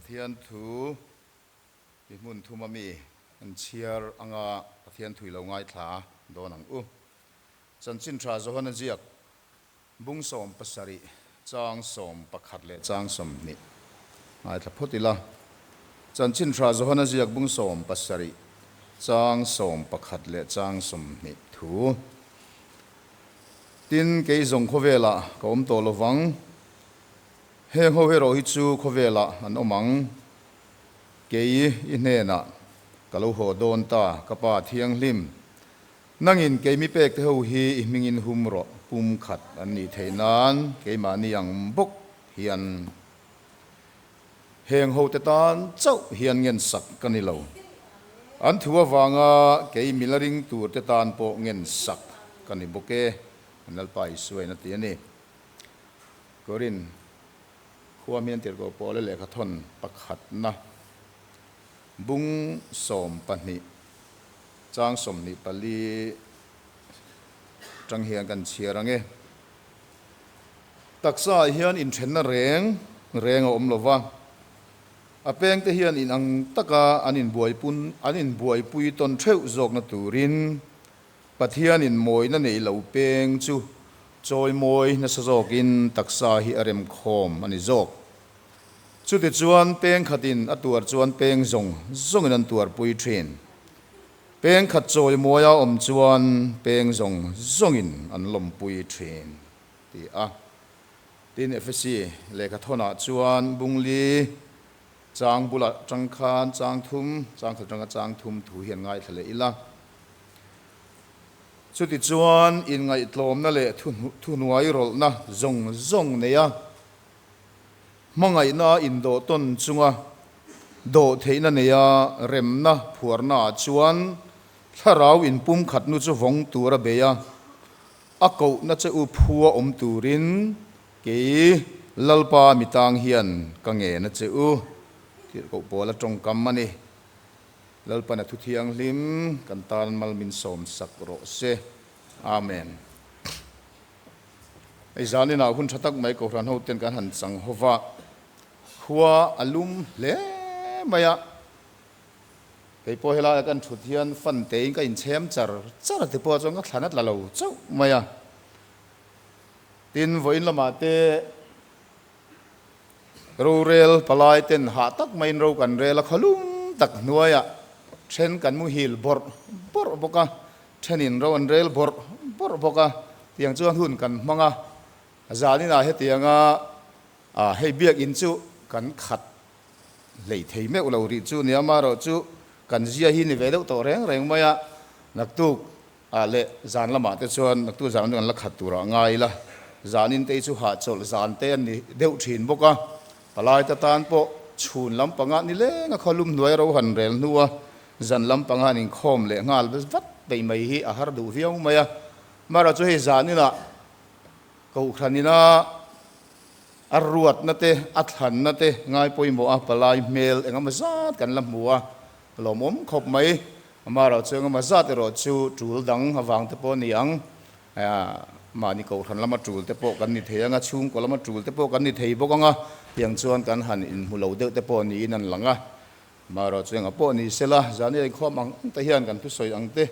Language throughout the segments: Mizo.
Pathian thu i hmun thuma mi an chhiar anga Pathian thui lo ngaithla dawn ang u. Chanchin Tha Johana ziak Bung 17, chang 11 leh chang 20 ngaithla phawt ila. Chanchin Tha Johana ziak bung 17, chang 11 leh chang 20 thu. Tin, kei zawng khawvelah ka awm tawh lovang. Heng ho erawh hi chu khawvelah an awm ang. Kei i hnenah ka lo haw dawn ta, ka Pa Thianghlim. Nangin keimi pek te ho hi i hmingin hum rawh, pum khat an nih theih nan keimahni ang bawk hian heng ho te tan chauh hian ngen sak ka ni lo. An thu avanga kei mila ring tur te tan pawh ngen sak ka ni bawk e, an Lalpa Isuain a ti a ni. Korin khua hmian tirhkoh Paula lehkhathawn pakhatna bung 12. Chang 24 tang hian kan chhiar ang e. Taksa ah hian inthenna reng reng a awm lo va, a pengte hian in ang taka an inbuaipun an inbuaipui tawn theuh zawkna turin Pathianin mawina nei lo peng chu chawimawi nasa zawkin taksa hi a remkhawm a ni zawk. Chutichuan peng khatin a tuar chuan peng zawng zawngin an tuarpui thin. Peng khat chawimawi a awm chuan peng zawng zawngin an lawmpui thin, ti a. Tin, Efesi lehkhathawnah chuan bungli chang bulah tang khan chang thum, chang khat atanga chang thum thu hi an ngaithla leh ila. Chutichuan inngaihtlawmna leh thuhnuai rawlhna zawng zawng nei a. Hmangaihna indawh tawn chunga dawh theihna neia remna phuarnaah chuan thlarau inpumkhatnu chu vawng tur a bei a, a kohna che u phua awm turin kei Lalpa mitang hian ka ngen a che u, tirhkoh Paula tawngkam a ni. Lalpan a thu thianghlim kan tan mal min sawmsak rawh se. Amen. Hei zaninah hun tha tak mai Kohhran hoten kan han chang ho va, khua a lum hle mai a, kei pawh helaia kan thut hian fan tein ka inchhem char char a ti pawh chuan ka thlan a tla lo chauh mai a. Tin, vawiin lamah te rorel palai ten hah tak maiin ro kan rel a, khaw lum tak hnuaiah then kan muhil bawrh bawrh bawk a, Thenin ro an rel bawrh bawrh bawk a, tiang chuan hun kan hmang a, zaninah hetianga hei biakinn chu kan khat hlei thei meuh lo rih chu nia, amaherawhchu kan zia hi ni ve deuh tawh reng reng mai a, naktuk ah leh zan lamah te chuan naktuk zan chu kan la khat turah ngai ila, zanin te hi chu hahchawlh zan te an ni deuh thin bawk a, palai te tan pawh chhun lampangah nileng a khawlum hnuai ro han rel hnu a, Zan lampang han inkhawm leh nghal vat peih mai hi a har duh viau mai a. Mara chu hei zan inah Kohhran ina a ruatna te, a thlanna te ngai pawimawh a, palai hmel engemaw zat kan la hmu a, lawmawm khawp mai. Mara chu engemaw zat erawh chu tul dang avang te pawh a ni ang, mahni Kohhran lama tul te pawh kan ni thei ang a, chhungkaw lama tul te pawh kan ni thei bawk ang a, tiang chuan kan han inhmu lo deuh te pawh niin an lang a. Marawh chu engah pawh ni sela, zan i inkhawm ang ang te hian kan thusawi ang te,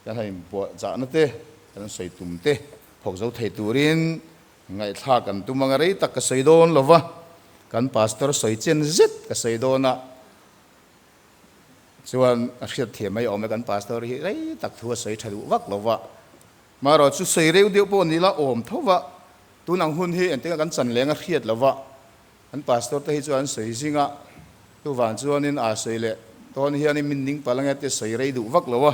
kan han inpuah chahna te, kan sawi tum te phawk zo thei turin ngaihthlak kan tum anga rei tak ka sawi dawn lo va, kan pastor sawi chen zet ka sawi dawn a chuan a hriat thiam mai awm e, kan pastor hi rei tak thu a sawi tha duh vak lo va. Marawh chu sawi reu deuh pawh ni la awm tho va, tun ang hun hi engtin kan chan leng a hriat lo va. An pastor te hi chuan an sawi zing a, chuvang chuanin aa sawi leh dawn hianin min ning palh ange tia sawi rei duh vak lo a.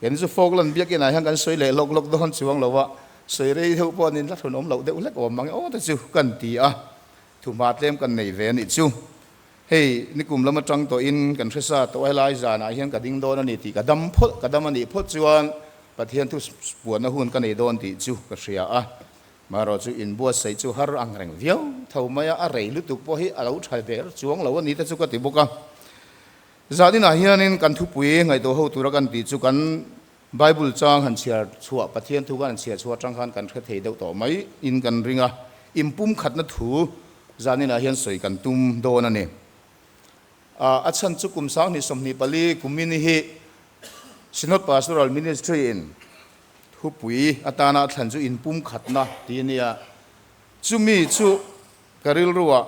Keini chu Falkland biakinn ah hian kan sawi leh lawk lawk dawn chuang lo a, sawi rei deuh pawh nin thlahrun awm loh deuh hlek awm mang e aw te chu kan ti a, thuhma tlem kan nei ve a nih chu. Hei nikum lam atang tawhin kan hre sa tawh a, helai zanah hian ka ding dawn a ni tih ka dam phawt, ka dam a nih phawt chuan Pathian thu puanna hun ka nei dawn tih chu ka hria a. Marawh chu inbuatsaih chu har ang reng viau tho mai a, a rei lutuk pawh hi a lo tha ber chuang lo a ni te chu ka ti bawk a. Zaninah hianin kan thupui ngaihtuah ho tura kan tih chu kan Bible chang han chhiar chhuah, Pathian thu kan han chhiar chhuah atang khan kan hre thei deuh tawh mai in kan ring a, inpumkhatna thu zaninah hian sawi kan tum dawn a ni. A chhan chu kum 2024 kumin hi Synod Pastoral Ministry in thupui atana a thlan chu inpumkhatna tih a nia. Chumi chu ka rilruah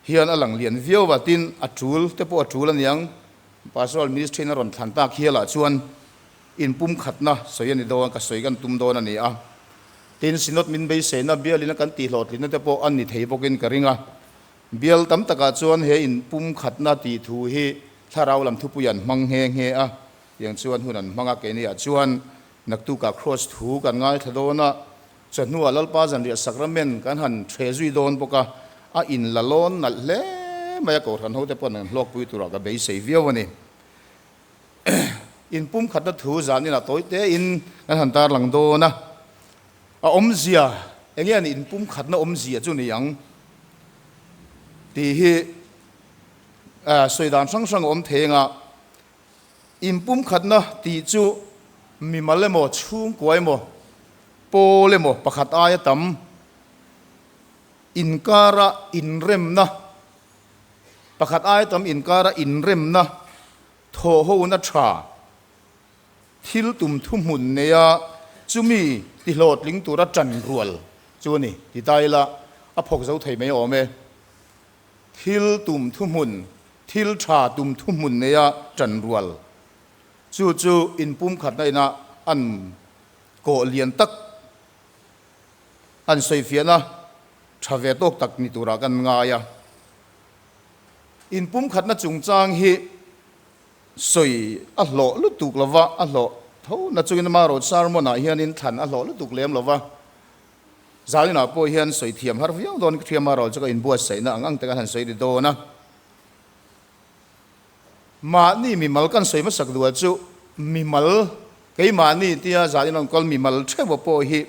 hian a lang lian viau a, tin a tul te pawh a tul a niang. Pastoral Ministry in a rawn thlan tak hialah chuan inpumkhatna sawi a ni dawn, ka sawi kan tum dawn a ni a. Tin, Synod min beiseina bialina kan tihhlawhtlinna te pawh a ni thei bawkin ka ring a. Bial tam takah chuan he inpumkhatna tih thu hi thlarau lam thupui an hmang nghe nghe a, tiang chuan hun an hmang a, keiniah chuan naktukah Kraws thu kan ngaithla dawn a, chawhnuah Lalpa zanriah sakramen kan han ṭhe zui dawn bawk a, a inla lawn nalh hle mai a, Kohhran hote pawh an hlawkpui turah ka beisei viau a ni. Inpumkhatna thu zanin ah tawi tein kan han tarlang dawn a, a awmzia eng nge ni inpumkhatna awmzia chu ni ang tih hi sawi dan hrang hrang a awm thei anga, inpumkhatna tih chu mimal emaw chhungkua emaw pawl emaw pakhat aia tam inkara inremna Pakhat aia tam inkara inremna, thawhhona tha, thil tum thuhmun neia chumi tihlawhtling tura tan rual chu a ni ti ta ila a phawk zo thei mai awm e. Thil tum thuhmun, thil tha tum thuhmun neia tan rual chu chu inpumkhatna ina an kawh lian tak an sawifiahna Tha ve tawk tak ni turah kan ngai a. Inpumkhatna chungchang hi sawi a hlawh lutuk lo va, a hlawh tho na chungin amaherawh sermon ah hianin thlan a hlawh lutuk lem lo va. Zalinah pawh hian sawi thiam har viau dawn ka hria amaherawh chu ka inbuatsaihna ang ang te kan han sawi ri dawn a. Mahni mimal kan sawi hmasak duah chu mimal keimahni tia zalin rawn kal mimal theuh pawh hi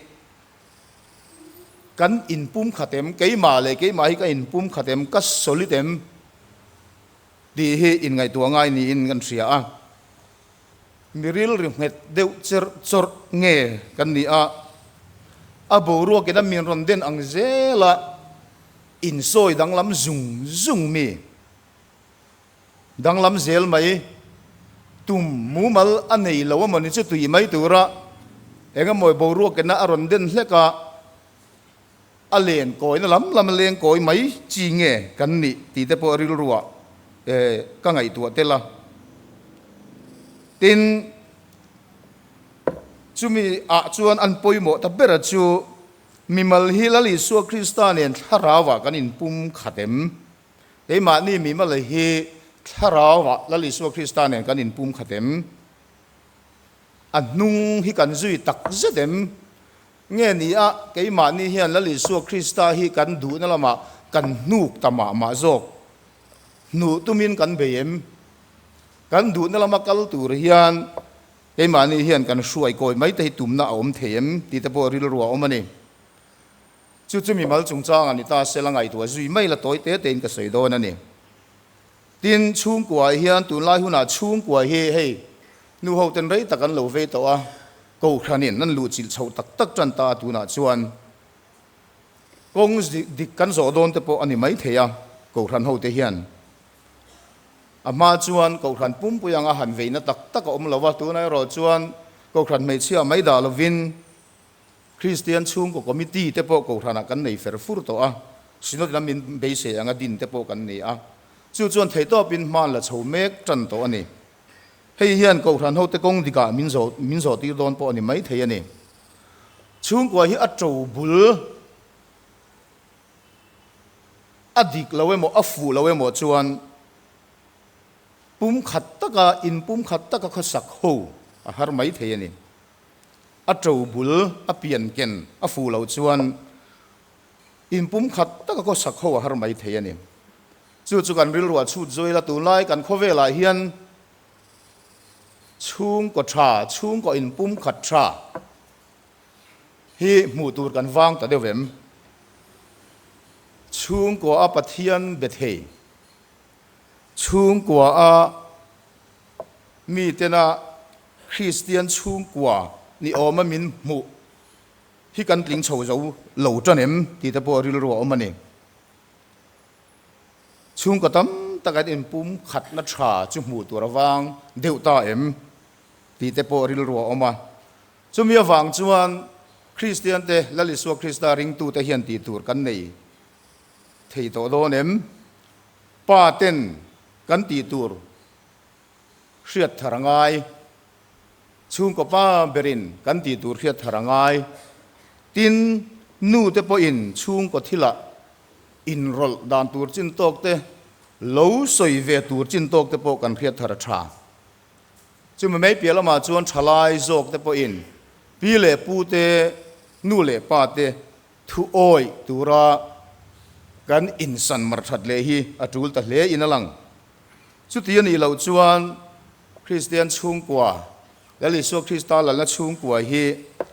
Kan inpum khat em? Keimah leh keimah hi ka inpum khat em? Ka solid em? Tih hi inngaihtuah ngai niin kan hria a. Mi rilru nghet deuh cherh chawrh nge kan ni a, a boruakin a min rawn den ang zela insawi danglam zung zung mi Danglam zel mai tum mumal a nei lo amawni chu tui mai tura engemaw boruak ina a rawn den hlek a, a len kawina lam lam a leng kawi mai chi nge kan nih tih te pawh rilruah ka ngaihtuah tel a. Tin, chumi ah chuan an pawimawh ta bera chu mimal hi Lal Isua Krista nen thlarauah kan inpum khat em? Keimahni mimala hi Thlarauah Lal Isua Krista nen kan inpum khat em? A hnung hi kan zui tak zet em? Nge ni a, keimahni hian Lal Isua Krista hi kan duhna lamah kan hnuk ta mah mah zawk? Hnuh tumin kan bei em? Kan duhna lama kal tur hian keimahni hian kan hruai kawi mai te hi tumna a awm thei em? Tih te pawh rilru a awm a ni. Chu chu mimal chungchang a ni ta sela ngaihtuah zui mai la tawi te tein ka sawi dawn a ni. Tin, chhungkua hian tunlai hunah chhungkua hi hei nu ho ten rei tak an lo vei tawh a, kohhranin an luhchilh chhoh tak tak tan ta a tunah chuan kawng dik kan zawh dawn te pawh a ni mai thei a, kohhran ho te hian a hma chuan kohhran pumpui anga han veina tak tak a awm lo a, tunah erawh chuan kohhran hmeichhia mai dah lovin Kristian chhungkaw committee te pawh kohhranah kan nei fer fur tawh a, Synod lam min beisei anga din te pawh kan nei a, chu chuan theihtawpin hma an la chho mek tan tawh a ni. Hei hian kohhran hote kawng dikah min zawh min zawh tir dawn pawh a ni mai thei a ni. Chhungkua hi a to bul a dik lo emaw a fuh lo emaw chuan pumkhat taka inpumkhat taka khawsak ho a har mai thei a ni. A to bul a pian ken a fuh loh chuan inpum khat taka khawsak ho a har mai thei a ni. Chu chu kan rilruah chhut zuai la, tunlai kan khawvelah hian chhungkaw tha, chhungkaw inpum khat tha hi hmuh tur kan vang ta deuh em? Chhungkua a Pathian be thei, chhungkua a mitena Kristian chhungkua ni awma min hmuh hi kan tling chho zo lo tan em tih te pawh rilru a awm a ni. Chhungkaw tam taka an inpumkhatna tha chu hmuh tur avang deuh ta em tih te pawh rilru a awm a. Chumi avang chuan Kristiante Lal Isua Krista ringtute hian tih tur kan nei thei tawh dawn em? Pa ten kan tih tur hriat thar a ngai. Chhungkaw pa berin kan tih tur hriat thar a ngai. Tin, nu te pawhin chhungkaw thilah inrawlh dan tur chin tawk te, lo sawi ve tur chin tawk te pawh kan hriat thar a tha. Chumi mai piah lamah chuan thalai zawk te pawhin pi leh pu te, nu leh pa te thu awih tura kan insan mar that leh hi a tul ta hle in a lang. Chuti a nih loh chuan Kristian chhungkua, Lal Isua Krista lalna chhungkua hi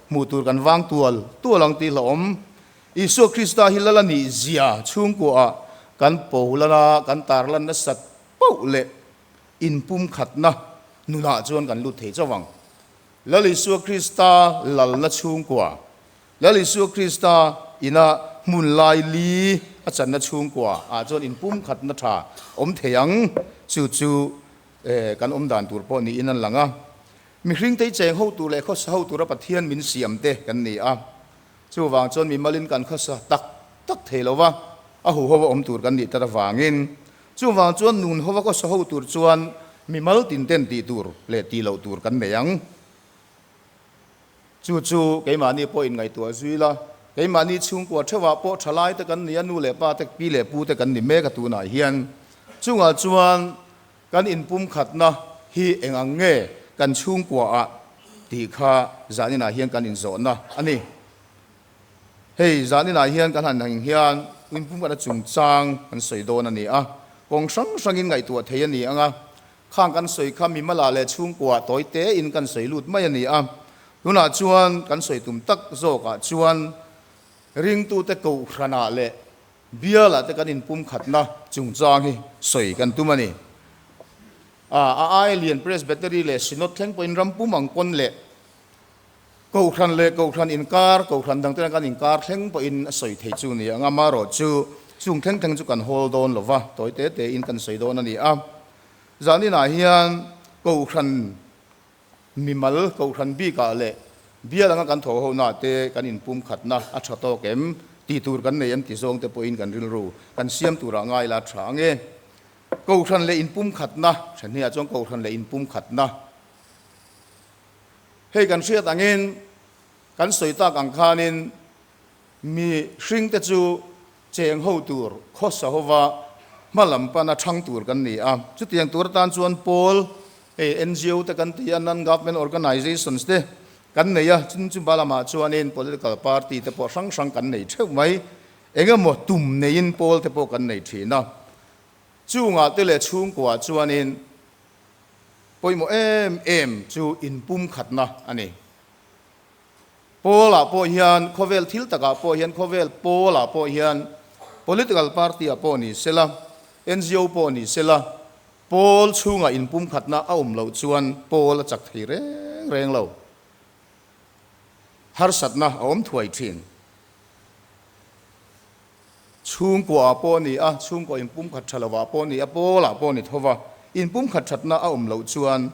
hmuh tur kan vang tual tual ang tih hlauhawm. Isua Krista hi lal a nih zia chhungkuaah kan polan a, kan tarlan nasat poh leh inpumkhatna nunah chuan kan lut thei chauh ang. Lal Isua Krista lalna chhungkua, Lal Isua Krista ina hmun lai li a channa chhungkua ah chuan inpumkhatna tha awm thei ang. Chu chu kan awm dan tur pawh niin an lang a. Mihring te cheng ho tur leh khawsa ho tura Pathian min siam te kan ni a. Chuvang chuan mimalin kan khawsa tak tak thei lo va, a huho a awm tur kan nih tat avangin. Chuvang chuan nun hova khawsa ho tur chuan mimal tin ten tih tur leh tih loh tur kan nei ang. Chu chu keimahni pawh inngaihtuah zui la, keimahni chhungkua theuhah pawh thalai te kan ni a, nu leh pa te, pi leh pu te kan ni mek a tunah hian. Chungah chuan kan inpumkhatna hi eng ang nge kan chhungkuaah tih kha zaninah hian kan inzawhna a ni. Hei zaninah hian kan han ang hian inpumkhatna chungchang kan sawi dawn a ni a, kawng hrang hrangin ngaihtuah thei a ni ang a, Khang kan sawi kha mimala leh chhungkua tawi tein kan sawi lut mai a ni a. Tunah chuan kan sawi tum tak zawkah chuan ringtute kohhranah leh bialah te kan inpumkhatna chungchang hi sawi kan tum a ni. A a aia lian Presbytery leh Synod thleng pawhin ram pum ang pawn leh kohhran leh kohhran inkar, kohhran dang tena kan inkar thleng pawhin a sawi thei chu ni ang a, amaherawhchu chung thleng thleng chu kan hawl dawn lo va, tawi te tein kan sawi dawn a ni a. Zaninah hian kohhran mimal, kohhran bikah leh bial anga kan thawh honaah te kan inpumkhatna a tha tawk em tih tur kan nei em ti zawng te pawhin kan rilru kan siam turah ngai la tha ang e. Kohhran leh inpumkhatna, Thahniah chuan kohhran leh inpumkhatna. Hei kan hriat angin kan sawi tak ang khanin mi hringte chu cheng ho tur khawsa hova hma lam pana thang tur kan ni a. Chutiang tur atan chuan pawl, hei ngo te kan ti a, non-government organizations te kan nei a, chun chumba lamah chuanin political party te pawh hrang hrang kan nei theuh mai. Engemaw tum neiin pawl te pawh kan nei thin a. Chungah te leh chhungkuaah chuanin Pawimawh em em chu inpumkhatna a ni. Pawl-ah pawh hian, khawvel thil takah pawh hian, khawvel pawl-ah pawh hian, political party-ah pawh ni sela, ngo pawh ni sela, pawl chhungah inpumkhatna a awm loh chuan pawl a chak thei reng reng lo. Harsatna a awm thuai thin. Chhungkuaah pawh a ni a, chhungkua inpumkhat tha lovah pawh a ni a, pawlah pawh a ni tho va, inpumkhat thatna a awm loh chuan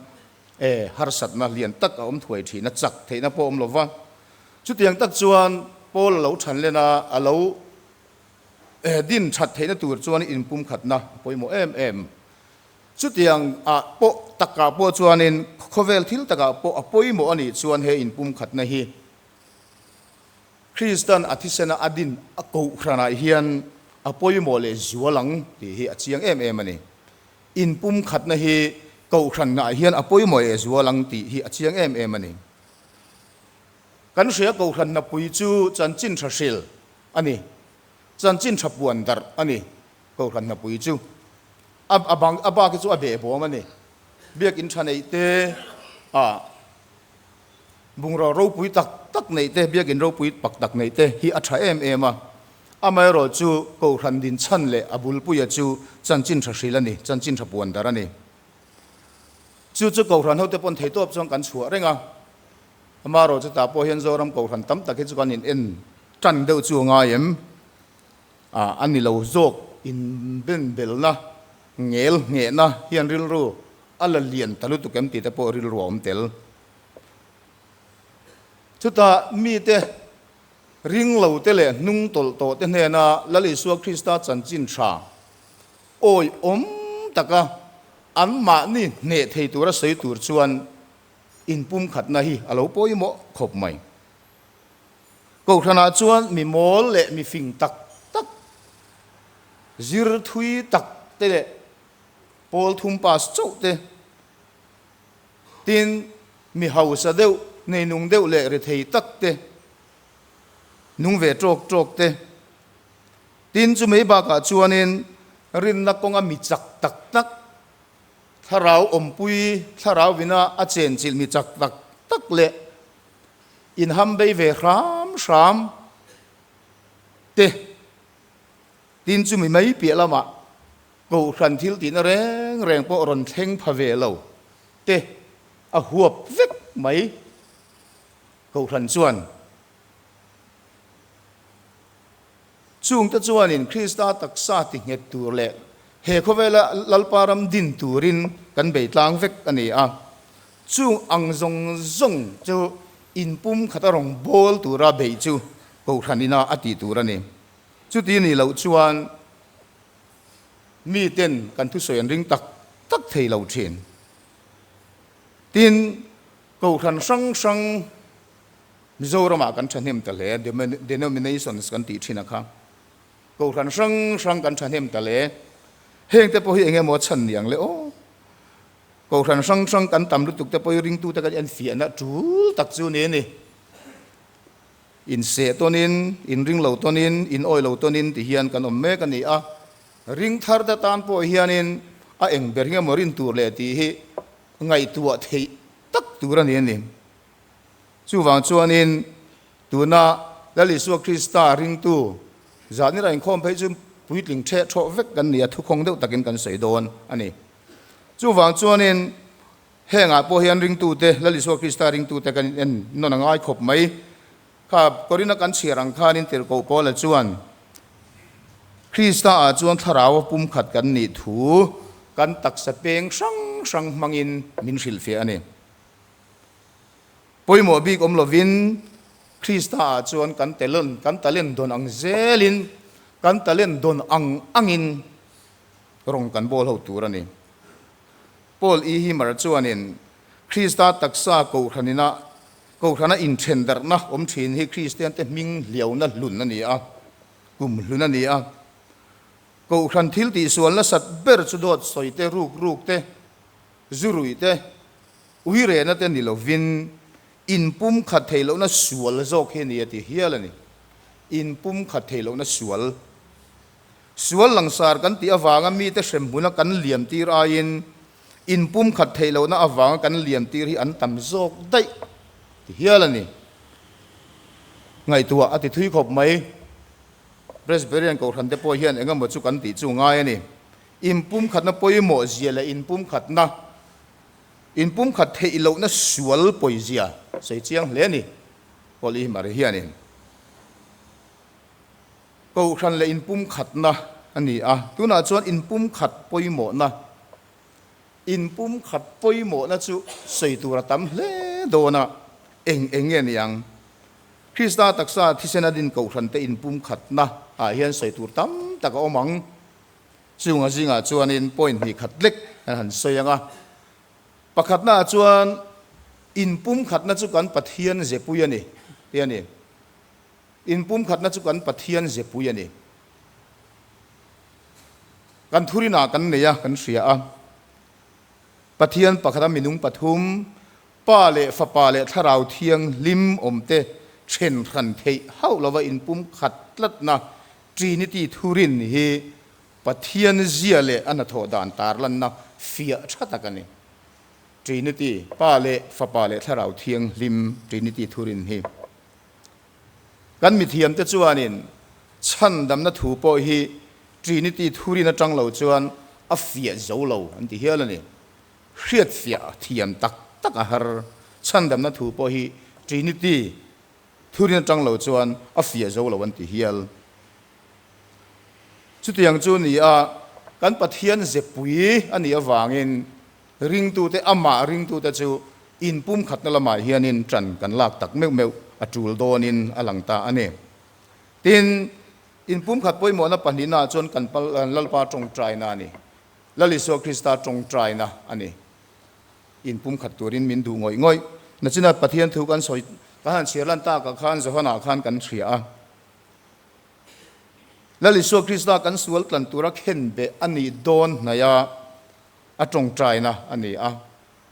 e harsatna lian tak a awm thuai thin a, chak theihna pawh a awm lo va. Chutiang tak chuan pawl a lo than len a, a lo e din that theihna tur chuan inpumkhatna a pawimawh em em. Chutiang ah pawh takah pawh chuanin khawvel thil takah pawh a pawimawh a nih chuan he inpumkhatna hi Kristan a thisena a din a kohhranah hian a pawimawh leh zual ang tih hi a chiang em em a ni. Inpumkhatna hi kohhranah hian a pawimawh leh zual ang tih hi a chiang em em a ni. Kan hria kohhran hnapui chu chanchin tha hril a ni. Chanchin tha puan darh a ni kohhran hnapui chu. A a bang a bak hi chu a behbawm a ni. Biakin tha neih te a. Bungraw ropui tak tak neih te, biakin ropui pak tak neih te hi a tha em em a. Amaherawh chu Kohhran din chhan leh a bulpuia chu chanchin tha hril a ni, chanchin tha puan dar a ni. Chu chu Kohhran hote pawn theitawp chuan kan chhuah reng a. Amaherawh chu tah pawh hian Zoram Kohhran tam tak hi chu kan in en tan deuh chu a ngai em? A ni lo zawk inbenbelna. Ngel nghehna hian rilru a la lian ta lutuk em tih te pawh rilru a awm tel. Chutah mite ring lo te leh hnung tawlh tawh te hnena Lal Isua Krista chanchin tha awi awm taka anmahni hneh thei tura sawi tur chuan inpumkhatna hi a lo pawimawh khawp mai. Kohhranah chuan mi mawl leh mi fing tak tak, zir thui tak te leh pawl thum pass chauh te, tin mi hausa deuh, neinung deuh leh rethei tak te, nung ve tawk tawk te, tin chu mai bakah chuanin rinna kawnga mi chak tak tak, thlarau awmpui, thlarau vina a chenchilh mi chak tak tak leh Inham bei ve hram hram te tin chumi mai piah lamah Kohhran thil tihna reng reng pawh rawn thleng pha ve lo te a huap vek mai. Kohhran chuan chungte chuanin Krista taksa ti nghet tur leh he khawvela Lalpa ram din turin kan bei tlang vek a ni a. Chung ang zawng zawng chu inpum khata rawn bawl tura beih chu Kohhran ina a tih tur a ni. Chuti nih loh chuan miten kan thusawi an ring tak tak thei lo thin. Tin, Kohhran hrang hrang Mizoramah kan thahnem ta hle, denominations kan tih thin a kha. Kohhran hrang hrang kan thahnem ta hle. Heng te pawh hi eng emaw chhan ni ang le aw. Kohhran hrang hrang kan tam lutuk te pawh hi ringtute kan enfiahna tul tak chu ni a ni. Inseh tawnin, inring lo tawnin, inawi lo tawnin ti hian kan awm mek a ni a. Ring thar te tan pawh hianin a eng ber nge maw rin tur leh tih hi ngaihtuah theih tak tur a ni a ni. Chuvang chuanin tuna Lal Isua Krista ringtu zahnira inkhawm phei chu puitling ṭheh ṭhawh vek kan ni a, thukhawng deuh takin kan sawi dawn a ni. Chuvang chuanin hengah pawh hian ringtute, Lal Isua Krista ringtute kan in en nawn a ngai khawp mai. Kha Korinth-a kan chhiar ang khanin tirhkoh Paula chuan Krista-ah chuan thlarau a pumkhat kan nih thu kan taksa peng hrang hrang hmangin min hrilhfiah a ni. Pawimawh bik awm lovin Krista-ah chuan kan talent kan talent dawn ang zelin kan talent dawn ang angin rawng kan bawl ho tur a ni. Paul E. Himmer chuanin Krista taksa kohhranina kohhrana inthen darhna awm thin hi Kristiante hming hliauna hlun a ni a, kum hlun a ni a. Kohhran thil tihsual nasat ber chu dawt sawi te, ruk ruk te, zu ruih te, Ui rehna te ni lovin inpumkhat theih lohna sual zawk hi a ni a ti hial a ni. Inpumkhat theih lohna sual. Sual langsar kan tih avanga mite hremhmuna kan liam tir aiin inpumkhat theih lohna avanga kan liam tir hi an tam zawk daih ti hial a ni. Ngaihtuah a ti thui khawp mai. Presbyterian Kohhran te pawh hian engemaw chu kan tih chu ngai a ni. Inpumkhatna pawimawh zia leh inpumkhatna Inpumkhat theih lohna sual pawizia sawi chiang hle a ni, Paul i Mari hianin Kohhran leh inpumkhatna a ni a, tunah chuan inpumkhat pawimawhna, inpumkhat pawimawhna chu sawi tur a tam hle dawn a, eng eng nge ni ang? Krista taksa thisen a din Kohhran te inpumkhatna ah hian sawi tur tam tak a awm ang. Chunga zingah chuanin point hnih khat lek kan han sawi ang a. Pakhatnaah chuan inpumkhatna chu kan Pathian zepui a ni tih a ni. Inpumkhatna chu kan Pathian zepui a ni. Kan thurinah kan nei a, kan hria a. Pathian pakhata minung pathum, Pa leh Fapa leh Thlarau Thianghlim awmte then hran theih hauh lova inpumkhat tlatna Trinity thurin hi Pathian zia leh a hnathawh dan tarlanna fiah tha tak a ni. Trinity, Pa leh Fapa leh Thlarau Thianghlim Trinity thurin hi. Kan mithiamte chuanin chhandamna thu pawh hi Trinity thurin atang lo chuan a fiah zo lo an ti hial a ni. Hriatfiah thiam tak tak a har. Chhandamna thu pawh hi Trinity Thurin atang lo chuan a fiah zo lo an ti hial. Chutiang chu ni a, Kan Pathian zepui a nih avangin ringtute, amah ringtute chu inpumkhatna lamah hianin ṭan kan lak tak meuh meuh a ṭul dawnin a lang ta a ni. Tin, inpumkhat pawimawhna pahnihnaah chuan kan Lalpa ṭawngṭaina a ni. Lal Isua Krista ṭawngṭaina a ni. Inpumkhat turin min duh ngawih ngawih. Nachina Pathian thu kan sawi, kan han chhiar lan takah khan Johana khan kan hria a. Lal Isua Krista kan sual tlan tura khen beh a nih dawn hnaih a, a tawngtaina a ni a.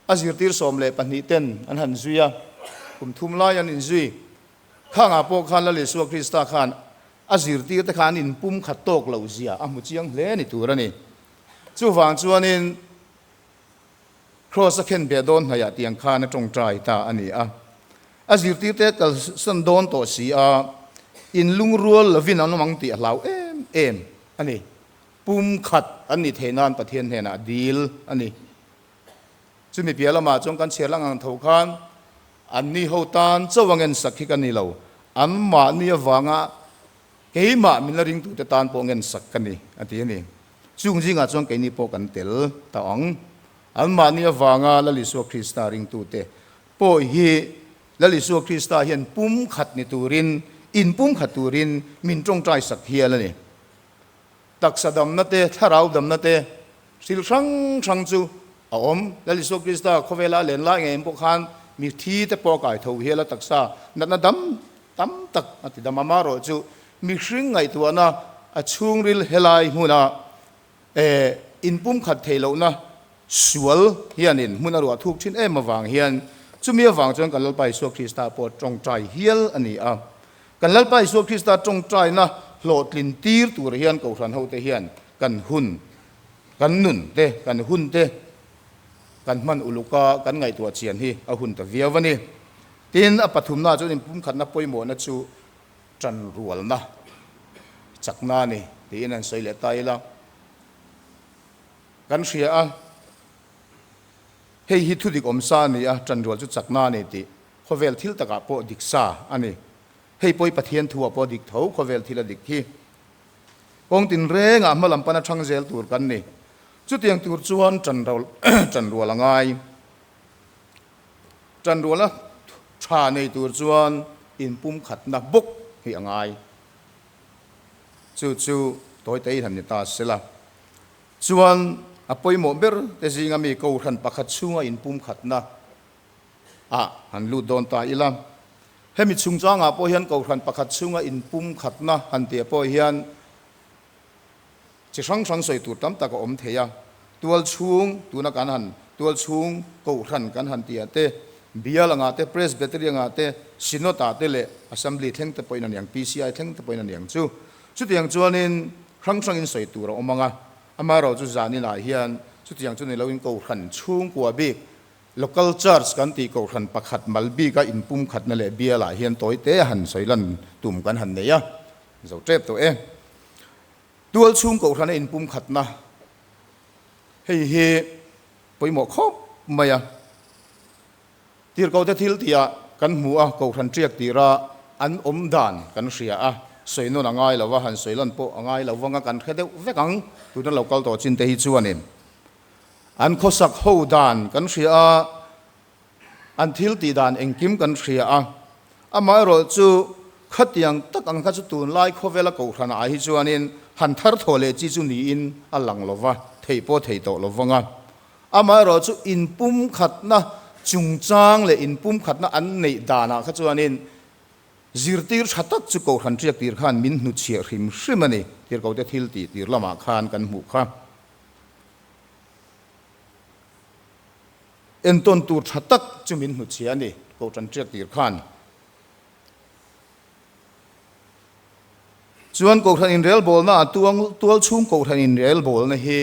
A zirtir 12 ten an han zui a, kum thum lai an inzui. Khangah pawh khan Lal Isua Krista khan a zirtir te kha an inpumkhat tawk loh zia a hmu chiang hle ni tur a ni. Chuvang chuanin Kraws a khen beh dawn hnaihah tiang khan a tawngtai ta a ni a. A zirtirte kalsan dawn tawh si a, in lungrual lovin an awm ang tih a hlau em em a ni. Pum khat an nih theih nan Pathian hnenah a dil a ni. Chumi piah lamah chuan kan chhiar lang ang tho khan anni ho tan chauh a ngensak hi ka ni lo, anmahni avanga keimah min la ringtute tan pawh ngensak ka ni a ti a ni. Chung zingah chuan keini pawh kan tel ta ang. Anmahni avanga Lal Isua Krista ringtute pawh hi Lal Isua Krista hian pumkhat ni turin, inpumkhat turin min tawngtai sak hial a ni. Taksa damna te, thlarau damna te, thil hrang hrang chu a awm. Lal Isua Krista khawvela a len lai ngei pawh khan mithi te pawh a kai tho hial a, taksa natna dam tam tak a ti dam. Amaherawhchu mihring ngaihtuahna a chhungril helai hmuna inpumkhat theih lohna sual hianin hmun a ruah thuk thin em avang hian chumi avang chuan kan Lalpa Isua Krista pawh tawngtai hial a ni a. Kan Lalpa Isua Krista tawngtaina hlawhtlin tir tur hian Kohhran hote hian kan hun, kan nun te, kan hun te kan hman uluka kan ngaihtuah chian hi a hun ta viau a ni. Tin, a pathumna chuan inpumkhatna pawimawhna chu ṭanrualna chakna a ni tiin an sawi leh ta ila. Kan hria a, hei hi thudik awm sa a ni a, ṭanrual chu chakna a ni tih khawvel thil takah pawh dik sa a ni. Hei pawh hi Pathian thuah pawh dik tho, khawvel thil a dik hi. Kawng tinrengah hma lam pana ṭhang zel tur kan ni. Chutiang tur chuan ṭanrual a ngai. Ṭanrualna ṭha nei tur chuan inpumkhatna bawk hi a ngai. Chu chu tawite in han ni ta se la. Chuan a pawimawh ber te zinga mi Kohhran pakhat chhunga inpumkhatna ah han lut dawn ta ila. Hemi chungchangah pawh hian Kohhran pakhat chhunga inpumkhatna han tih pawh hian Chi hrang hrang sawi tur tam tak a awm thei a, tual chhung, tuna kan han tual chhung kohhran kan han tih ah te, bial angah te, presbytery angah te, synod ah te leh assembly thleng te pawhin a niang, PCI thleng te pawhin a niang chu. Chutiang chuanin hrang hrangin sawi tur a awm ang a, amaherawhchu zaninah hian chutiang chu ni loin kohhran chhungkua bik, local church kan tih kohhran pakhat mal bika inpumkhatna leh bialah hian tawi te a han sawi lan tum kan han nei a, zo tep tawh e. Tual chhung kohhrana inpumkhatna hei hi pawimawh khawp mai a. Tirhkohte thil tihah kan hmu a, kohhran ṭiak tira an awm dan kan hria a, sawi nawn a ngai lo va, han sawi lan pawh a ngai lo vang a, kan hre deuh vek ang, tuna lo kal tawh chin te hi chuanin an khawsak ho dan kan hria a, An thil tih dan engkim kan hria a, amaherawh chu khatiang tak ang kha chu tunlai khawvela kohhran ah hi chuanin han thar thaw leh chi chu niin a lang lo va, theih pawh thei tawh lo vang a. Amaherawh chu inpumkhatna chungchang leh inpumkhatna an neih danah kha chuanin zirtir tha tak chu kohhran ṭiak tir khan min hnuchhiah hrim hrim a ni, tirhkote thil tih tir lamah khan kan hmuh kha. Entawn tur tha tak chu min hnuchhia a ni, Kohhran ṭiak tir khan. Chuan Kohhran inrelbawlna ah tuang tual chhung Kohhran inrelbawlna hi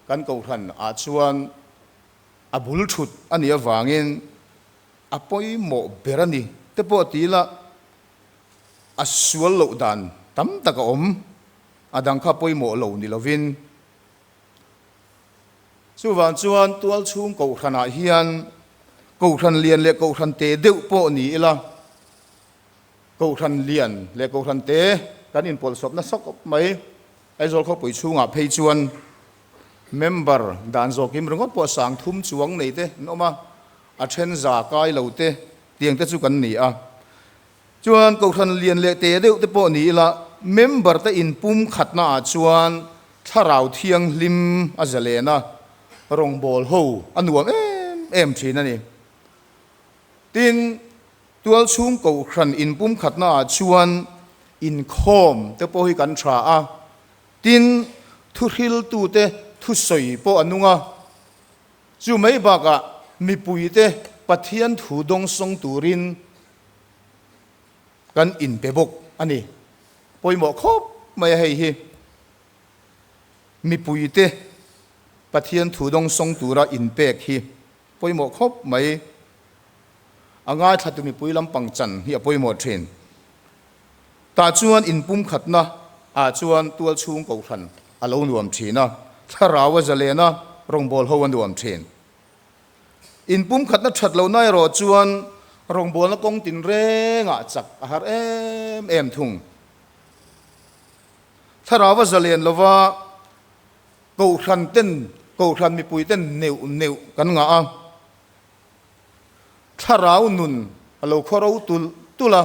kan Kohhran ah chuan a bul thut a nih avangin a pawimawh ber a ni te pawh ti ila a sual loh dan tam tak a awm, a dang kha pawimawh lo ni lovin. Chuvang chuan tualchhung kohhranah hian kohhran lian leh kohhran te deuh pawh ni ila, kohhran lian leh kohhran te kan inpawlhsawp nasa khawp mai. Aizawl khawpui chhungah phei chuan. Member dan zawkim ringawt pawh 3000 chuang nei te an awm a, a then za kai lo te tiang te chu kan ni a. Chuan Kohhran lian leh te deuh te pawh ni ila, member te inpum khatna ah chuan Thlarau Thianghlim a zalen a, rawngbâwl ho a nuam em em thin a ni. Tin, tualchhung Kohhran inpum khatna ah chuan inkhawm te pawh hi kan tha a, tin, thuhriltute thusawi pawh a nung a. Chu mai bakah mipuite Pathian thu dawngsawng turin kan inpe bawk a ni. Pawimawh khawp mai a hei hi. Mipuite Pathian thu dawngsawng tura inpek hi pawimawh khawp mai. A ngaithlatu mipui lampang chan hi a pawimawh thin. Tah chuan inpumkhatna ah chuan tualchhung kohhran a lo nuam thin a, thlarau a zalen a, rawngbâwl ho a nuam thin. Inpumkhatna that lohna erawh chuan rawngbâwlna kawng tinrengah chak a har em em thung. Thlarau a zalen lova kohhran ten, kohhran mipui ten neuh neuh kan ngah a, Thlarau nun a lo khawro tulh tulh a,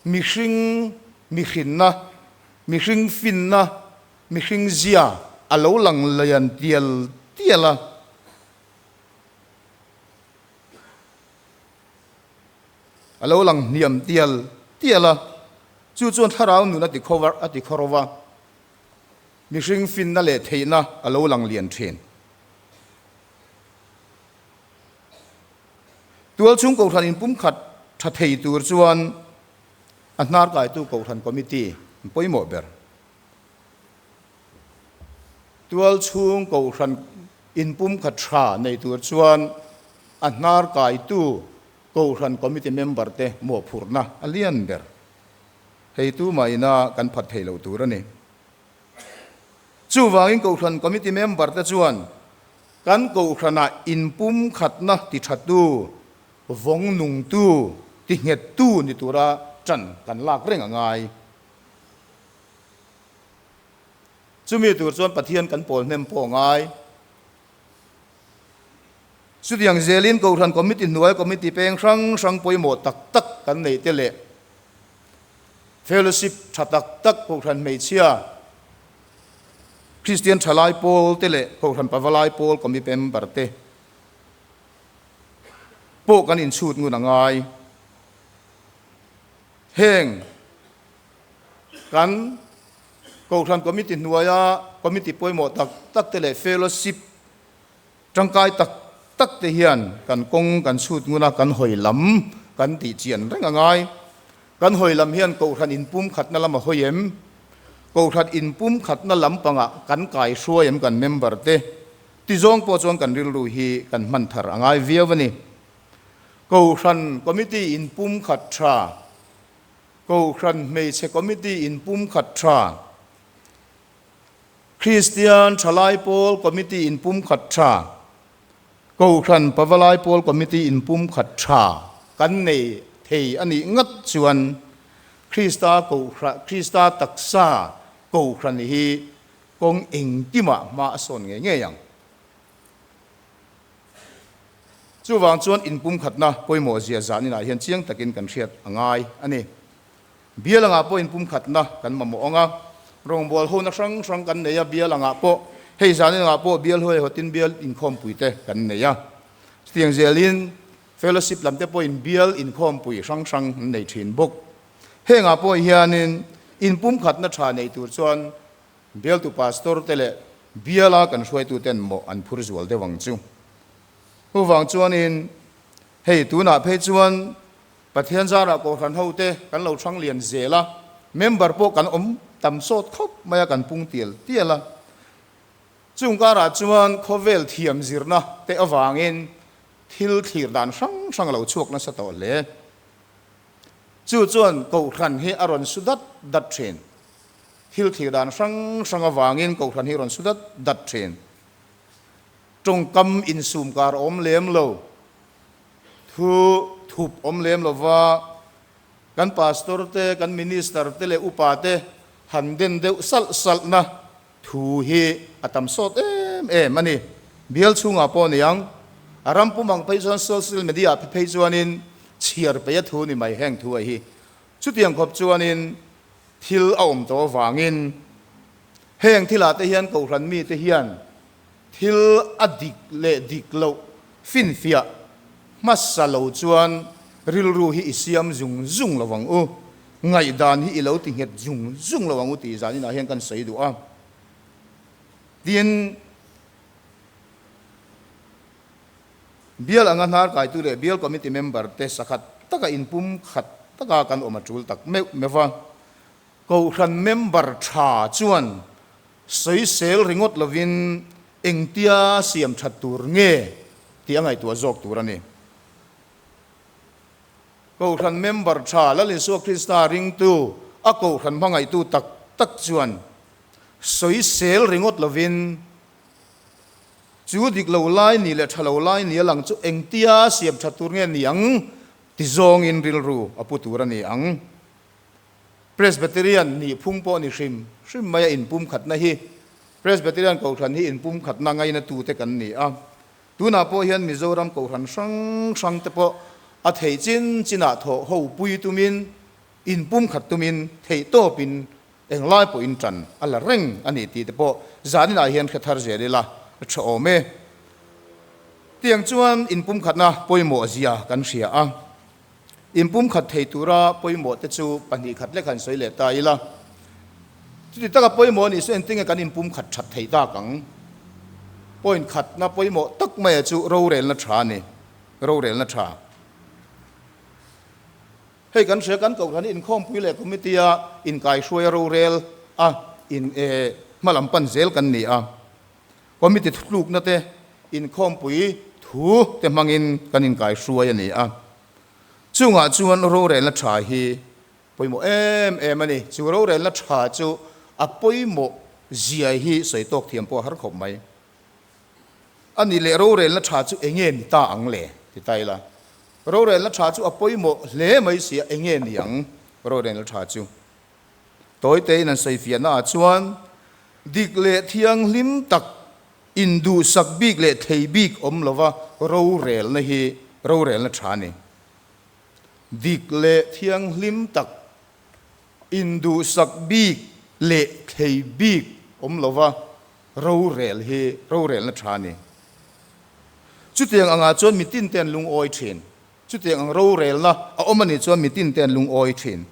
mihring mihrinna, mihring finna, mihring zia a lo lang lian tial tial a. A lo lang hniam tial tial a, chu chuan thlarau nun a ti khawvar a ti khawro va, mihring finna leh theihna a lo lang lian thin. Tualchhung Kohhran inpumkhat tha thei tur chuan a hnarkaitu Kohhran Committee an pawimawh ber. Tualchhung Kohhran inpumkhat tha nei tur chuan a hnarkaitu Kohhran Committee member te mawhphurhna a lian ber. Hei tumah ina kan phat thei lo tur a ni. Chuvangin Kohhran Committee member te chuan kan Kohhranah inpumkhatna tithatu, vawng nungtu, tinghettu ni tura tan kan lak reng a ngai. Chumi tur chuan Pathian kan pawl hnem pawh a ngai. Chutiang zelin Kohhran Committee hnuai Committee peng hrang hrang pawimawh tak tak kan neih te leh Fellowship tha tak tak Kohhran hmeichhia, Kristian thalai pawl te leh Kohhran pavalai pawl committee member te pawh kan inchhut ngun a ngai. Heng kan Kohhran committee hnuaia committee pawimawh tak tak te leh fellowship Tangkai tak tak te hian kan kawng kan chhut ngun a, kan hawi lam kan tih chian reng a ngai. Kan hawi lam hian Kohhran inpumkhatna lam a hawi em? Kohhran inpumkhatna lampangah kan kai hruai em kan member te? Ti zawng pawh chuan kan rilru hi kan hman thar a ngai viau a ni. Kohhran Committee inpumkhat tha, Kohhran Hmeichhe Committee inpumkhat tha, Kristian Thalai Pawl Committee inpumkhat tha, Kohhran Pavalai Pawl Committee inpumkhat tha kan nei thei a nih ngat chuan Krista Kohhran, Krista taksa Kohhran hi kawng engkimah hma a sawn ngei ngei ang. Chuvang chuan inpumkhatna pawimawh zia zaninah hian chiang takin kan hriat a ngai a ni. Bial angah pawh inpumkhatna kan mamawh ang a, rawngbâwl hona hrang hrang kan nei a, bial angah pawh, hei zan engah pawh bial huaihawtin bial inkhawmpui te kan nei a. Chutiang zelin fellowship lam te pawhin bial inkhawmpui hrang hrang an nei thin bawk. Hengah pawh hianin inpumkhatna tha nei tur chuan bialtu pastor te leh biala kan hruaituten mawh an phur zual deuh ang chu. Chuvang chuanin hei tunah phei chuan Pathian zarah Kohhran hote kan lo hrang lian zel a, member pawh kan awm tam sawt khawp mai a, kan pung tial tial a. Chung karah chuan khawvel thiam zirna te avangin thil thlir dan hrang hrang a lo chhuak nasa tawh hle. Chu chuan Kohhran hi a rawn su dat dat thin. Thil thlir dan hrang hrang avangin Kohhran hi a rawn su dat dat thin. Tawngkam insum kar awm lem lo. Thu thup awm lem lova kan pastor te, kan minister te leh upa te han den deuh salh salhna thu hi a tam sawt em em em a ni. Bial chhungah pawh niang, a ram pum ang phei chuan social media phe phei chuanin chhiar peih a thu ni mai heng thu a hi. Chutiang khawp chuanin thil a awm tawh avangin heng thilah te hian Kohhran mite hian thil a dik leh dik loh finfiah hmasa lo chuan rilru hi i siam zung zung lo ang u, ngaihdan hi i lo ti nghet zung zung lo ang u tih zaninah hian kan sawi duh a. Tin, bial anga hnar kaitu leh bial committee member te sakhat taka inpum khat taka kan awm a tul tak meuh meuh va. Kohhran member tha chuan sawisel ringawt lovin engtia siam that tur nge tih a ngaihtuah zawk tur a ni. Kohhran member tha Lal Isua Krista ringtu, a kohhran hmangaihtu tak tak chuan sawisel ringawt lovin chu dik lo lai ni leh tha lo lai ni a lang chu engtia siam that tur nge ni ang ti zawngin rilru a pu tur a ni ang. Presbyterian nih phung pawh ni hrim hrim mai a inpumkhatna hi Presbyterian Kohhran hi inpumkhatna ngaina tute kan ni a. Tunah pawh hian Mizoram Kohhran hrang hrang te pawh a theih chin chinah thawh ho pui tumin, inpumkhat tumin theihtawpin englai pawhin tan a la reng a ni tih te pawh zaninah hian hre thar zel ila a tha awm e. Tiang chuan inpumkhatna pawimawh zia kan hria a. Inpumkhat thei tura pawimawh te chu pahnih khat lek han sawi leh ta ila. Chuti taka pawimawh a nih chu engtinge kan inpumkhat that thei tak ang? Point khatna pawimawh tak maia chu rorelna tha a ni, rorelna tha. Hei kan hria kan Kohhran hi inkhawmpui leh committee a inkaihruai a rorel a in hmalam pan zel kan ni a. Committee thutlukna te, inkhawmpui thu te hmangin kan inkaihruai a ni a. Chungah chuan rorelna tha hi pawimawh em em a ni. Chu rorelna tha chu a pawimawh zia hi sawi tawk thiam pawh a har khawp mai. A nih leh rorelna tha chu eng nge ni ta ang le? ti ta ila. Rorelna tha chu a pawimawh hle mai si a, eng nge ni ang rorelna tha chu? Tawitein an sawifiahna ah chuan dik leh thianghlim tak, induhsak bik leh thei bik awm lova rorelna hi rorelna tha a ni. Dik leh thianghlim tak, induhsak bik leh thei bik awm lova rorel hi rorelna tha a ni. Chutiang angah chuan mitin te an lungawi thin. Chutiang ang rorelna a awm a nih chuan mitin te an lungawi thin.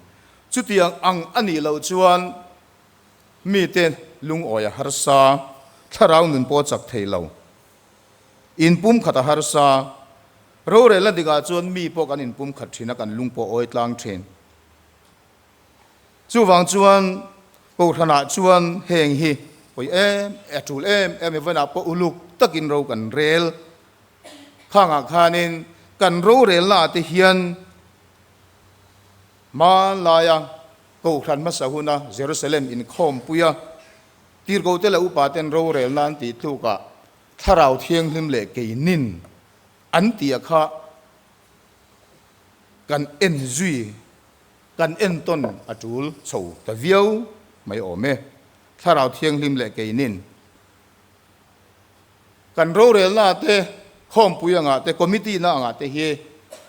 Chutiang ang a nih loh chuan mite lungawi a harsa, thlarau nun pawh a chak thei lo. Inpumkhat a harsa. Rorelna dikah chuan mi pawh kan inpumkhat thin a, kan lung pawh a awi tlang thin. Chuvang chuan Kohhranah chuan heng hi pawi em a tul em em i vawiinah pawh uluk takin ro kan rel. Khangah khanin kan rorelnaah te hian hmanlaia Kohhran hmasa huna Jerusalem inkhawmpuia tirhkohte leh upaten rorelna an tih tlukah Thlarau Thianghlim leh keinin an tih a kha kan en zui, kan entawn a tul chho ta viau mai awm e. Thlarau Thianghlim leh keinin. Kan rorelna te, khawmpui angah te, committee na angah te hi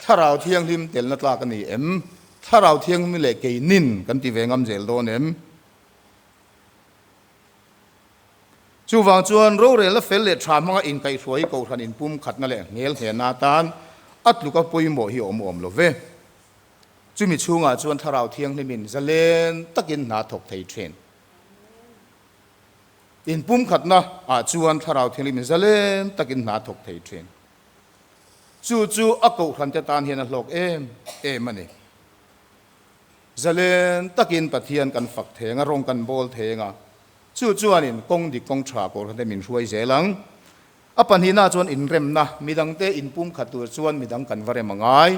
Thlarau Thianghlim telna tlak a ni em? Thlarau Thianghlim leh kei nin kan ti ve ngam zel dawn em? Chuvang chuan rorelna fel leh tha hmanga inkaihhruai hi Kohhran inpumkhatna leh hmel hnehna atan a tluka pawimawh hi a awm awm lo ve. Chumi chhungah chuan Thlarau Thianghlimin zalen takin hna thawk thei thin. Inpumkhatna ah chuan Thlarau Thianghlim zalen takin hna thawk thei thin. Chu chu a kohhran te tan hian a hlawk em em a ni. Zalen takin Pathian kan fak theng a, rawng kan bawl theng a, chu chuanin kawng dik kawng tha kohhran te min hruai zel ang. A pahnihna chuan inremna, midangte inpumkhat tur chuan midang kan va rem a ngai.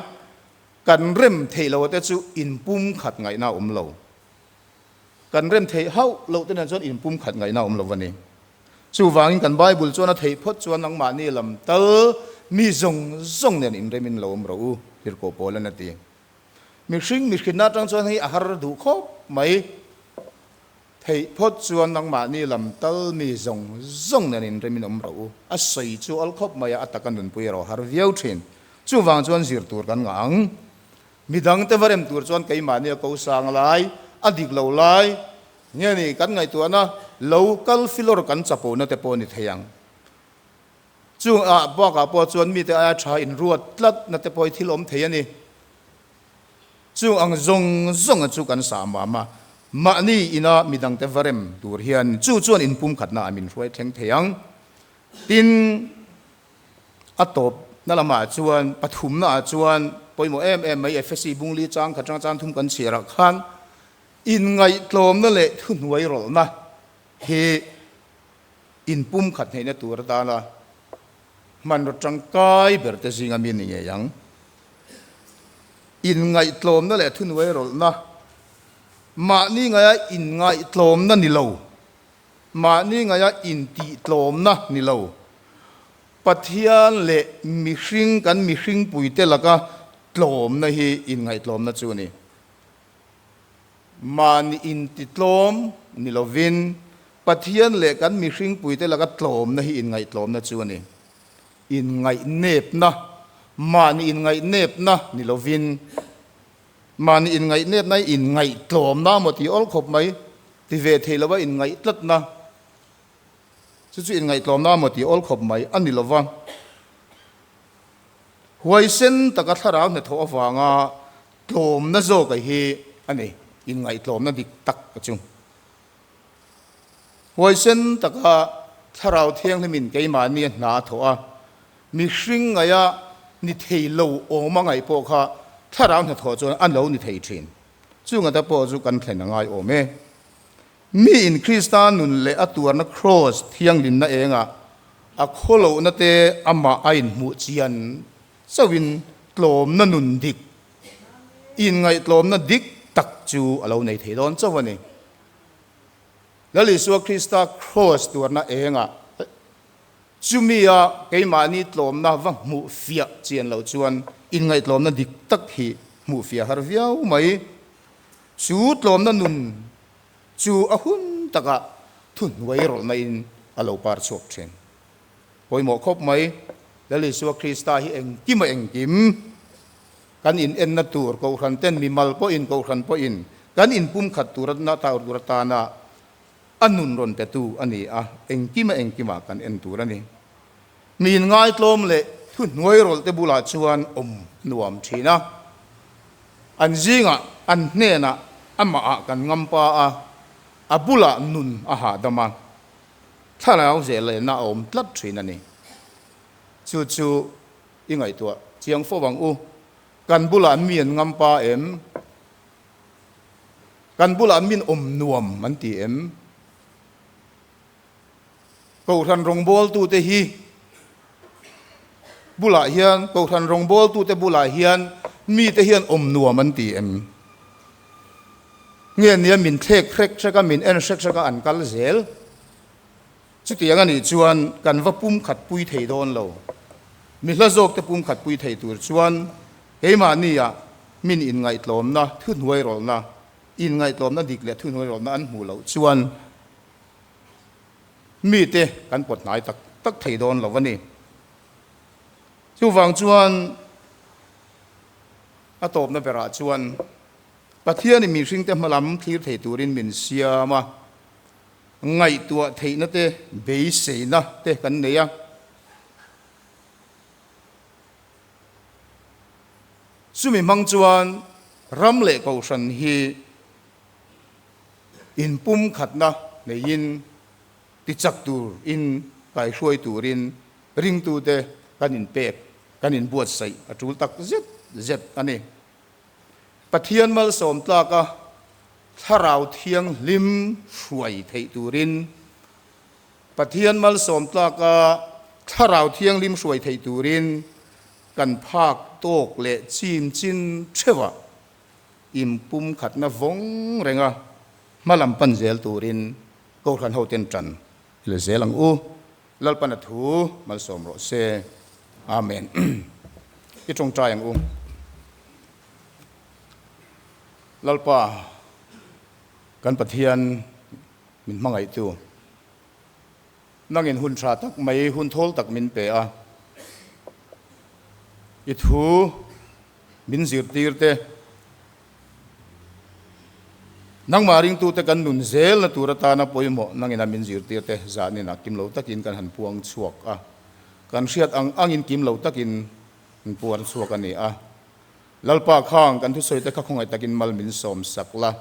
Kan rem theih lo te chu inpumkhat ngaihna a awm lo. Kan rem theih hauh loh te nen chuan inpumkhat ngaihna a awm lo a ni. Chuvangin kan Bible chuan a theih phawt chuan nangmahni lam tal mi zawng zawng nen inremin lo awm rawh u, Tirhkoh Paula'n a ti. Mihring mihrinna atang chuan hei a har duh khawp mai. Theih phawt chuan nangmahni lam tal mi zawng zawng nen inremin awm rawh u. A sawi chu awl khawp mai a, a taka nunpui erawh har viau thin. Chuvang chuan zir tur kan ngah ang. Midangte va rem tur chuan keimahni a ko sang lai, a dik lo lai nge ni kan ngaihtuahna lo kal filawr kan chapona te pawh a ni thei ang. Chung ah bakah pawh chuan mite aia tha inruat tlatna te pawh hi thil awm thei a ni. Chung ang zawng zawnga chu kan sa mam a, mahni ina midangte va rem tur hian chu chuan inpumkhatna ah min hruai thleng thei ang. Tin, a tawpna lamah chuan, pathumna ah chuan pawimawh em em mai Efesi bungli chang khat atanga chang thum kan chhiar ah khan inngaihtlawmna leh thuhnuai rawlhna hi inpumkhat hneihna tur atana hmanraw tangkai ber te zinga mi ni ngei ang. Inngaihtlawmna leh thunuai rawlhna, mahni ngaia inngaihtlawmna ni lo, mahni ngaia intihtlawmna ni lo, Pathian leh mihring kan mihringpuite laka tlawmna hi inngaihtlawmna chu a ni. Mahni intitlawm ni lovin Pathian leh kan mihringpuite laka tlawmna hi inngaihtlawmna chu a ni. Inngaihnepna, mahni inngaihnepna ni lovin, mahni inngaihnepna hi inngaihtlawmna amaw tih awl khawp mai, ti ve thei lova inngaih-tlatna, chu chu inngaihtlawmna amaw tih awl khawp mai a ni lova. Huaisen taka thlarau hnathawh avanga tlawmna zawka hi a ni, inngaihtlawmna dik tak chu. Huaisen taka Thlarau Thianghlimin keimahni a hna a thawh a, mihring ngaia ni thei lo awm a ngaih pawh kha Thlarau hnathawh chuan a lo ni thei thin. Chungata pawh chu kan thlen a ngai awm e. Miin Krista nun leh a tuarna Kraws thianghlimna engah a khawlohna te amah a inhmuh chian chauhin tlawmna nun dik, inngaihtlawmna dik tak chu a lo nei thei dawn chauh a ni. Lal Isua Krista Kraws tuarna engah chumia keimahni tlawmna va hmuh fiah chian loh chuan inngaihtlawmna dik tak hi hmuh fiah har viau mai. Chu tlawmna nun chu a hun takah thuhnuai rawlhna in a lo par chhuak thin. Pawimawh khawp mai, Lal Isua Krista hi engkim a engkim. Kan in enna tur Kohhran ten mimal pawhin Kohhran pawhin kan inpumkhat tur na tur atana a nun rawn petu a ni a, engkima engkimah kan en tur a ni. Mi inngaitlawm leh thuhnuai rawlh te bulah chuan awm nuam thin a, an zingah an hnenah amahah kan ngampa a, a bulah nun a hahdam a, thlarau zelena a awm tlat thin a ni. Chu chu I ngaihtuah chiang fo ang u. Kan bulah mi an ngam pa em? Kan bulah min awm nuam an ti em? Kohhran rawngbawltute hi bulah hian, Kohhran rawngbawltute bulah hian mite hian awm nuam an ti em? Nge nia min thlek hrek hrek a, min en hrek hrek a an kal zel? Chutiang a nih chuan kan va pumkhat pui thei dawn lo. Mi hla zawkte pumkhat pui thei tur chuan keimahnia min inngaihtlawmna, thuhnuairawlhna, inngaihtlawmna dik leh thuhnuairawlhna an hmuh loh chuan mite kan pawt hnai tak tak thei dawn lo a ni. Chuvang chuan a tawpna berah chuan Pathianin mihringte hmalam thlir thei turin min siam a. Ngaihtuah theihna te, beiseina te kan nei a. Chumi hmang chuan ram leh kohhran hi inpumkhatna neiin tichak turin, kaihruai turin ringtute kan inpek, kan inbuatsaih a tul tak zet zet a ni. Pathian malsawm tlaka Thlarau Thianghlim hruai theih turin, Pathian malsawm tlaka Thlarau Thianghlim hruai theih turin kan phak tawk leh chim chin theuhah inpumkhatna vawng renga hmalam pan zel turin Kohhran hoten tan i la zel ang u. Lalpan a thu malsawm rawh se. Amen. I tawngtai ang u. Lalpa, kan Pathian, Min hmangaihtu. Nangin hun tha tak mai, hun thawl tak min pe a. I thu min zirtir te, nangmah ringtute kan nun zelna tur atana pawimawh nangin a min zirtir te zanin ah kim lo takin kan han puang chhuak a. Kan hriat ang angin kim lo takin an puan chhuak a ni a. Lalpa khang kan thusawi te kha khawngaih takin mal min sawm sak la.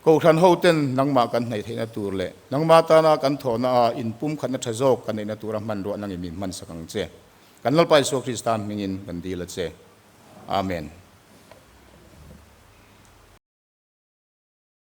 Kohhran hoten nangmah kan hnaih theihna tur leh nangmah tana kan thawhna a inpumkhatna tha zawk kan neihna tura hmanruah nangin min hmansak ang che. Kan Lalpa Isua Krista hmingin kan dil a che. Amen.